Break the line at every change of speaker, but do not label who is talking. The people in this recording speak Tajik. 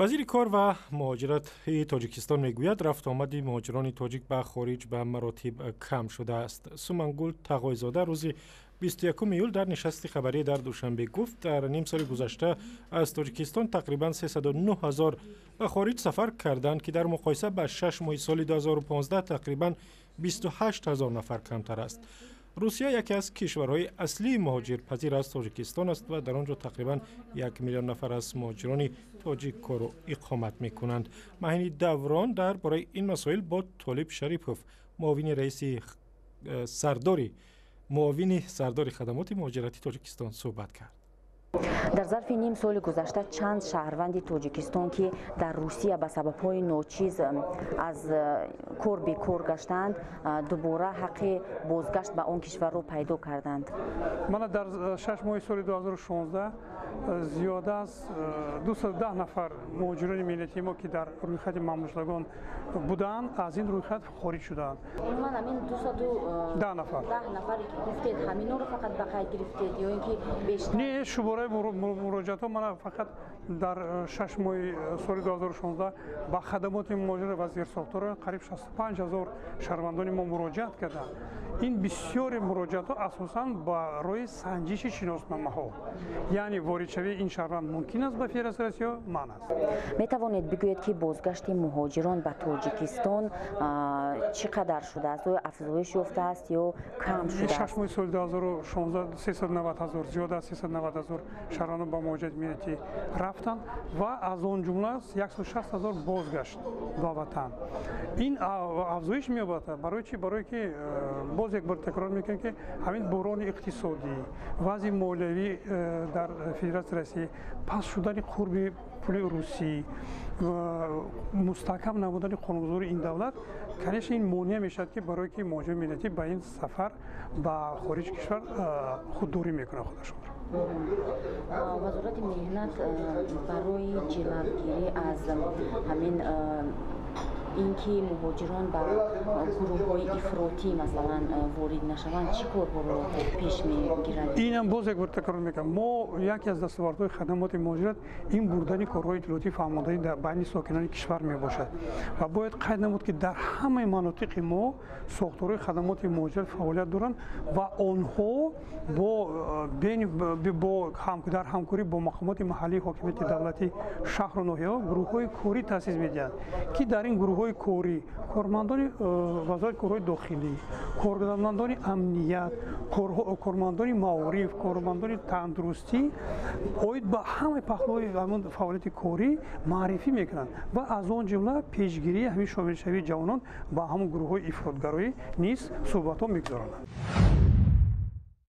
Вазири кор ва муҳоҷирати Тоҷикистон мегӯяд, рафтуомади муҳоҷирони тоҷик ба хориҷ ба маротиб кам шудааст. Сумангул Тағойзода рӯзи 21 июл дар нишасти хабарӣ дар Душанбе гуфт, дар ним соли гузашта аз Тоҷикистон тақрибан 309 ҳазор ба хориҷ сафар карданд, ки дар муқоиса ба 6 моҳи соли 2015 тақрибан 28 ҳазор нафар камтар аст. Русия яке аз кишварҳои аслии муҳоҷирпазир аз Тоҷикистон аст ва дар он ҷо тақрибан 1 миллион нафар аз муҳоҷирони тоҷик кору иқомат мекунанд. Маҳини Даврон дар бораи ин масоил бо Толиб Шарипов, муовини раиси сардори муовини сардори хадамоти муҳоҷирати Тоҷикистон, суҳбат кард.
Дар зарфи ним соли гузашта чанд шаҳрванди Тоҷикистон, ки дар Русия ба сабабҳои ночиз аз кор бекор гаштаанд, дубора ҳаққи бозгашт ба он кишварро пайдо карданд?
Мана, дар 6 моҳи соли 2016 зиёда аз 210 нафар муҳоҷирони меҳнатии мо, ки дар рӯйхати мамнӯъшудагон буданд, аз ин рӯйхат хориҷ шуданд.
Умуман, ҳамин
210 нафар.
10 нафаре ки гуфтед, ҳаминҳоро фақат ба қайд гирифтед ё ин ки бештар?
Не, шумораи муроҷиатҳо мана фақат дар 6 моҳи соли 2016 ба хадамоти муҳоҷират ва зерсохторҳо қариб 65 ҳазор шаҳрвандони мо муроҷиат карданд. Ин бисёри муроҷиатҳо асосан барои санҷиши шиносномаҳо, яъне воридшавии ин шаҳрванд мумкин аст ба Федератсияи Россия, манъ аст.
Метавонед бигӯед, ки бозгашти муҳоҷирон ба Тоҷикистон чӣ қадар шудааст? Оё афзоиш ёфтааст ё кам шудааст?
6 моҳи соли 2016 390 ҳазор, зиёда аз 390 ҳазор шаҳрвандон ба муҳоҷирати меҳнатӣ рафтанд ва аз он ҷумла 160 ҳазор бозгашт ба ватан. Ин афзоиш меёбад. Барои чӣ? Барое ки боз як бор такрор мекунем, ки ҳамин буҳрони иқтисодӣ, вазъи молиявӣ дар Федератсияи Россия, паст шудани қурби пули русӣ, мустаҳкам намудани қонунгузории ин давлат, конечно, ин монеа мешавад, ки барое ки муҳоҷирони меҳнатӣ ба ин сафар ба хориҷи кишвар худдорӣ мекунанд худашонро.
Вазорати меҳнат барои ҷилавгирӣ аз ҳамин ин ки муҳоҷирон ба гурӯҳҳои ифротӣ, масалан, ворид нашаванд, чӣ корҳоро пеш мегирад?
Инам боз як бор такрор мекунам: мо яке аз дастовардҳои хадамоти муҳоҷират ин бурдани корҳои иттилоотӣ, фаҳмонданӣ дар байни сокинони кишвар мебошад. Ва бояд қайд намуд, ки дар ҳамаи манотиқи мо сохторҳои хадамоти муҳоҷират фаъолият доранд ва онҳо дар ҳамкорӣ бо мақомоти маҳаллии ҳокимияти давлатӣ, шаҳру ноҳияҳо гурӯҳҳои корӣ таъсис медиҳанд, ки дар ин гурӯҳҳои корӣ кормандони Вазорати корҳои дохилӣ, кормандони амният, кормандони маориф, кормандони тандурустӣ оид ба ҳамаи паҳлӯҳои ҳамон фаъолияти корӣ маърифӣ мекунанд ва аз он ҷумла пешгирии ҳамин шомилшавии ҷавонон ба ҳамон гурӯҳҳои ифротгароӣ низ суҳбатҳо мегузаронанд.